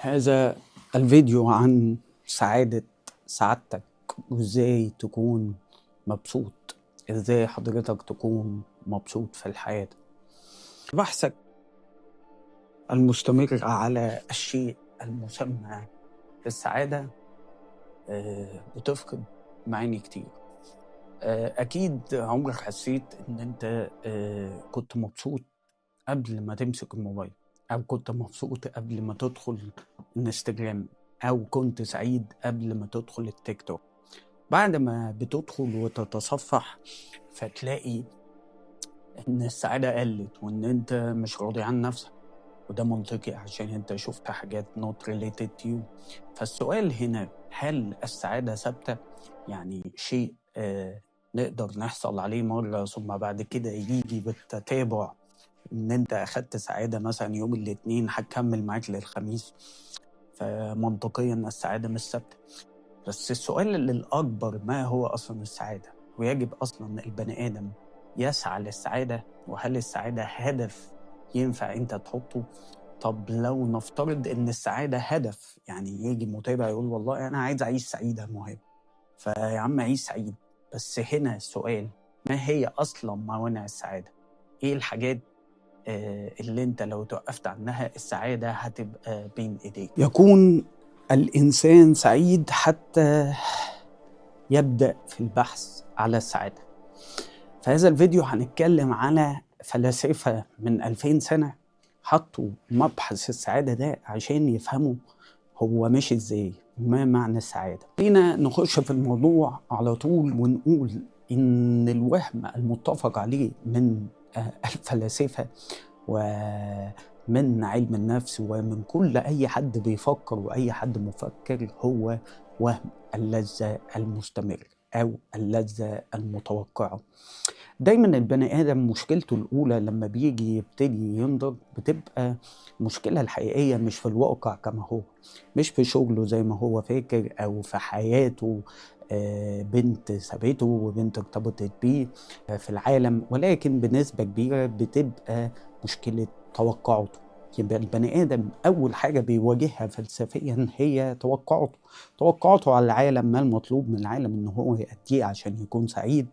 هذا الفيديو عن سعادة سعادتك وازاي تكون مبسوط، ازاي حضرتك تكون مبسوط في الحياة. بحثك المستمر على الشيء المسمى بالسعادة بتفقد معاني كتير. أكيد عمرك حسيت إن أنت كنت مبسوط قبل ما تمسك الموبايل، أو كنت مبسوط قبل ما تدخل انستجرام، أو كنت سعيد قبل ما تدخل التيك توك. بعد ما بتدخل وتتصفح فتلاقي إن السعادة قلت وإن أنت مش راضي عن نفسك، وده منطقي عشان أنت شفت حاجات not related to you. فالسؤال هنا، هل السعادة ثابتة؟ يعني شيء نقدر نحصل عليه مرة ثم بعد كده يجي بالتتابع، إن أنت أخدت سعادة مثلا يوم الاثنين هتكمل معاك للخميس. فمنطقيا السعادة مش ثابتة. بس السؤال الأكبر، ما هو أصلا السعادة؟ ويجب أصلا البني آدم يسعى للسعادة؟ وهل السعادة هدف ينفع أنت تحطه؟ طب لو نفترض إن السعادة هدف، يعني يجي متابع يقول والله أنا عايز أعيش سعيدة، مهم، فيا عم عيش سعيد. بس هنا السؤال، ما هي أصلا موانع السعادة؟ إيه الحاجات اللي أنت لو توقفت عنها السعادة هتبقى بين إيديك؟ يكون الإنسان سعيد حتى يبدأ في البحث على السعادة. في هذا الفيديو هنتكلم على فلاسفة من 2000 سنة حطوا مبحث السعادة ده عشان يفهموا هو ماشي ازاي وما معنى السعادة. خلينا نخش في الموضوع على طول ونقول إن الوهم المتفق عليه من الفلاسفة ومن علم النفس ومن كل أي حد بيفكر وأي حد مفكر هو وهم اللذة المستمر أو اللذة المتوقعة. دايما البني آدم مشكلته الأولى لما بيجي يبتدي ينضج بتبقى المشكلة الحقيقية مش في الواقع كما هو، مش في شغله زي ما هو فاكر، أو في حياته، بنت سابته وبنت ارتبطت بيه في العالم، ولكن بنسبة كبيرة بتبقى مشكلة توقعاته. يبقى البني آدم أول حاجة بيواجهها فلسفيا هي توقعاته، توقعاته على العالم، ما المطلوب من العالم إن هو يأديه عشان يكون سعيد،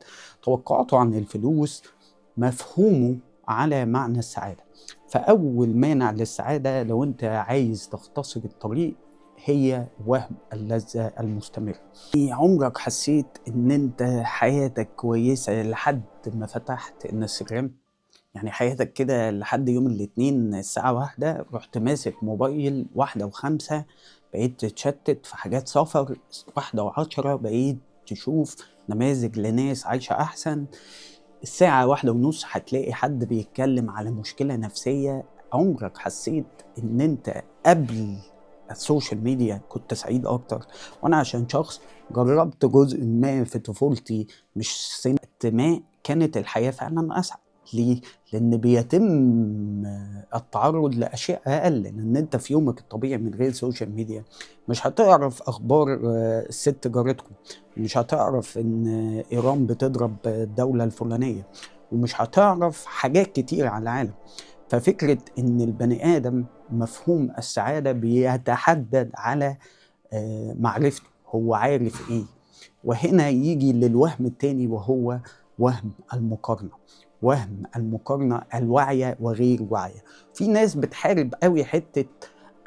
توقعاته عن الفلوس، مفهومه على معنى السعادة. فأول مانع للسعادة لو أنت عايز تختصر الطريق هي وهم اللذة المستمرة. عمرك حسيت إن أنت حياتك كويسة لحد ما فتحت انستجرام؟ يعني حياتك كده لحد يوم الاثنين الساعة 1 رحت ماسك موبايل 1:05 بقيت تتشتت في حاجات سفر، 1:10 بقيت تشوف نماذج لناس عايشة أحسن، الساعة 1:30 هتلاقي حد بيتكلم على مشكلة نفسية. عمرك حسيت إن أنت قبل ال social media كنت سعيد أكتر؟ وأنا عشان شخص جربت جزء ما في طفولتي، مش سنة ما، كانت الحياة فعلا أسعد. ليه؟ لأن بيتم التعرض لأشياء أقل، لأن أنت في يومك الطبيعي من غير social media مش هتعرف أخبار الست جارتكم، مش هتعرف إن إيران بتضرب الدولة الفلانية، ومش هتعرف حاجات كتير على العالم. ففكرة إن البني آدم مفهوم السعادة بيتحدد على معرفته، هو عارف إيه. وهنا يجي للوهم التاني وهو وهم المقارنة، وهم المقارنة الواعية وغير واعية. في ناس بتحارب قوي حتة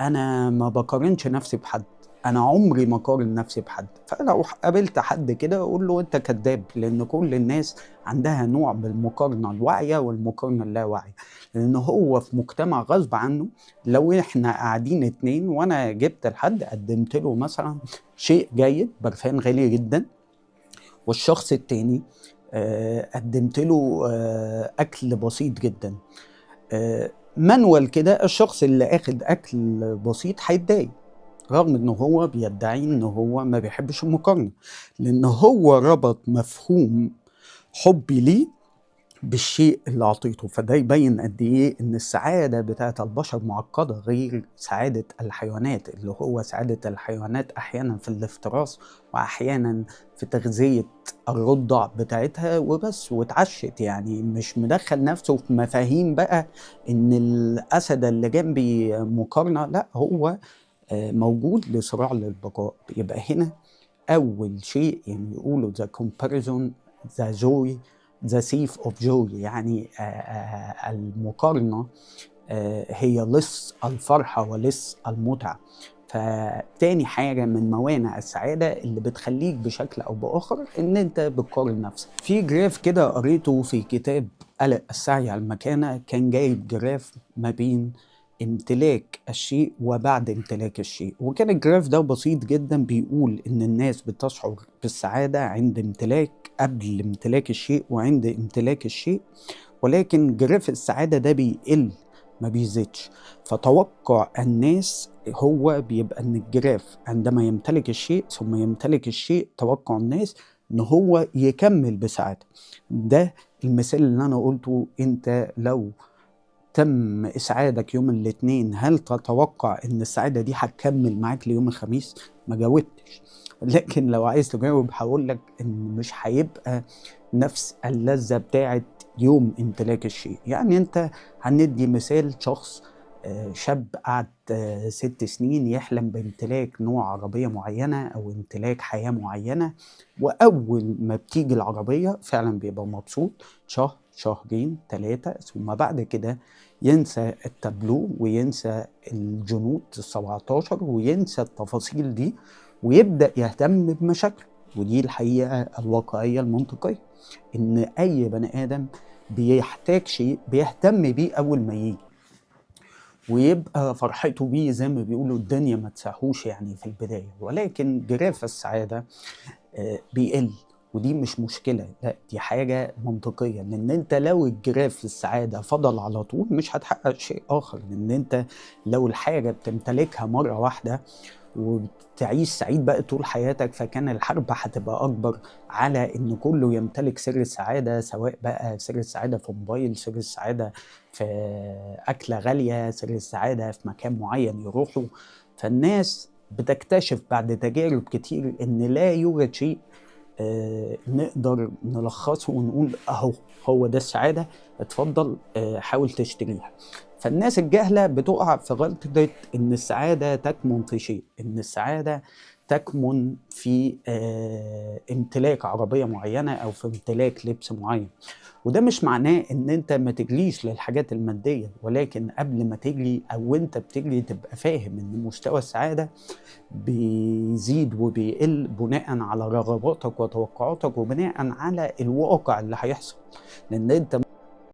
أنا ما بقارنش نفسي بحد، أنا عمري ما قارن نفسي بحد. فلو قابلت حد كده أقول له أنت كذاب، لأن كل الناس عندها نوع من المقارنة الواعية والمقارنة اللاواعية، لأن هو في مجتمع غصب عنه. لو إحنا قاعدين اتنين وأنا جبت لحد قدمت له مثلا شيء جيد، برفان غالي جدا، والشخص التاني قدمت له أكل بسيط جدا، منول كده، الشخص اللي أخد أكل بسيط هيتضايق، رغم إن هو بيدعي إن هو ما بيحبش المقارنة، لأن هو ربط مفهوم حبي ليه بالشيء اللي أعطيته. فده يبين قد إيه إن السعادة بتاعت البشر معقدة، غير سعادة الحيوانات، اللي هو سعادة الحيوانات أحيانا في الافتراس وأحيانا في تغذية الرضع بتاعتها وبس، واتعشت، يعني مش مدخل نفسه في مفاهيم بقى إن الأسد اللي جنبي مقارنة، لا، هو موجود لصراع للبقاء. يبقى هنا أول شيء يعني يقولوا the comparison the joy the thief of joy، يعني المقارنة هي لص الفرحة ولص المتعة. فتاني حاجة من موانع السعادة اللي بتخليك بشكل أو بآخر إن أنت بتقارن نفسك. في graph كده قريته في كتاب قلق السعي على المكانة، كان جايب graph ما بين امتلاك الشيء وبعد امتلاك الشيء، وكان ال graph ده بسيط جدا، بيقول إن الناس بتشعر بالسعادة عند امتلاك، قبل امتلاك الشيء وعند امتلاك الشيء، ولكن graph السعادة ده بيقل ما بيزيدش. فتوقع الناس هو بيبقى ان ال graph عندما يمتلك الشيء ثم يمتلك الشيء، توقع الناس ان هو يكمل بسعادة. ده المثال اللي انا قلته، انت لو تم اسعادك يوم الاثنين هل تتوقع ان السعادة دي هتكمل معاك ليوم الخميس؟ ما جاوبتش. لكن لو عايز تجاوب هقول لك ان مش هيبقى نفس اللذة بتاعت يوم امتلاك الشيء. يعني انت هندي مثال شخص شاب قعد 6 سنين يحلم بامتلاك نوع عربية معينة أو امتلاك حياة معينة، وأول ما بتيجي العربية فعلا بيبقى مبسوط شهر شهرين 3، ثم بعد كده ينسى التابلو وينسى الجنود 17 وينسى التفاصيل دي ويبدأ يهتم بمشاكله. ودي الحقيقة الواقعية المنطقية، إن أي بني آدم بيحتاج شيء بيهتم بيه أول ما يجي ويبقى فرحته بيه زي ما بيقولوا الدنيا ما تسعهوش يعني في البداية، ولكن graph السعادة بيقل، ودي مش مشكلة، لا دي حاجة منطقية، لأن أنت لو ال graph السعادة فضل على طول مش هتحقق شيء آخر، لأن أنت لو الحاجة بتمتلكها مرة واحدة وتعيش سعيد بقى طول حياتك، فكان الحرب هتبقى أكبر على إن كله يمتلك سر السعادة، سواء بقى سر السعادة في موبايل، سر السعادة في أكلة غالية، سر السعادة في مكان معين يروحوا. فالناس بتكتشف بعد تجارب كتير إن لا يوجد شيء نقدر نلخصه ونقول أهو هو ده السعادة، اتفضل حاول تشتريها. فالناس الجاهلة بتقع في غلطة إن السعادة تكمن في شيء، إن السعادة تكمن في امتلاك عربية معينة أو في امتلاك لبس معين. وده مش معناه إن أنت ما تجريش للحاجات المادية، ولكن قبل ما تجري أو أنت بتجري تبقى فاهم إن مستوى السعادة بيزيد وبيقل بناء على رغباتك وتوقعاتك وبناء على الواقع اللي هيحصل. لأن أنت